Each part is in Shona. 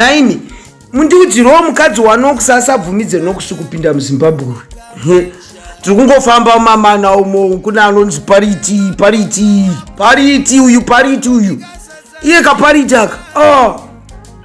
Nhaimi mundiudzirewo mukadzi waNox asabvumidze Nox kupinda muZimbabwe. Tiri kungofamba mumamana umo kune anonzi Pariti, Pariti, Pariti uyu, Pariti uyu. Iye kaPariti aka. Oh.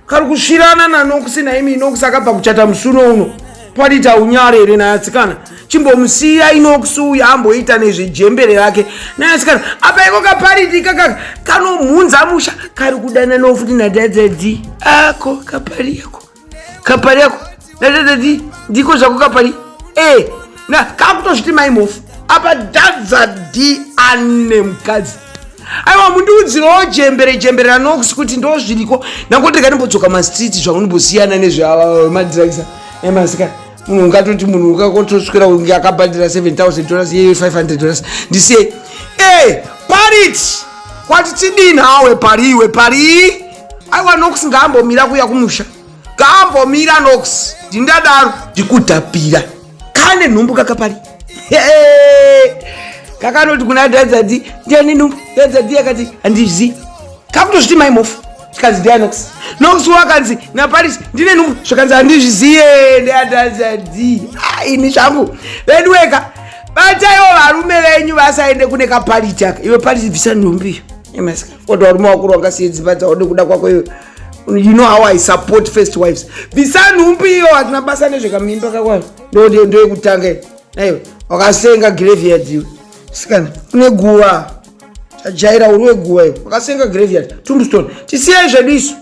Kari kusvirana naNox nhaimi Nox akabva kuchata musuno uno. Pariti haunyare here naye atsikana? Chimbomusiya Inox uyu amboita nezvejembere rake naye atsikana. Apa iko kaPariti kaka kanomhunza musha kari kudananawo futi nadadadi ako kapari ako kapari ako nadadadi ndiko zvako kapari e na kakutozviti mai mhofu apa dadzadi ane mukadzi aiwa mundiudzirewo jembere jembere ranox kuti ndo zviriko nangoti rega ndimbodzoka mastreet zvangu ndimbosiyana nezvemadrugs emasikana munhu ungatoti munhu ukakotoswera kunge akabhadhira 7000 dollars iye 500 dollars ndisiye e pariti kwati tidii nhawe pariwe pari aiwa nox ngaambomira kuya kumusha ngaambomira nox ndindadaro ndikudhapira kane nhumbu kakapari kakanoti kuna dadzadi ndiani nhumbu dadzadi akati handizvi kakutozviti mai mofu zvikanzi ndiya nox nox wakanzi naparis ndine nhumbu zvikanzi handizviziye ndeyadadzadi ah, ini zvangu veduweka bataiwo varume venyu vasaende kune kapariti aka iwe pariti bvisa nhumbu iyo emasikoti varume vakuru vangasiye dzimba dzavo nekuda kwako iwe you know how I support first wives bvisa nhumbu iyo hatina basa nezvekamimba kakwayo ndoyekutanga aiwa wakasenga graveyard iwe sikana une guva tajaira uri weguva iwe wakasenga graveyard tombstone tisiyai zvedu isu.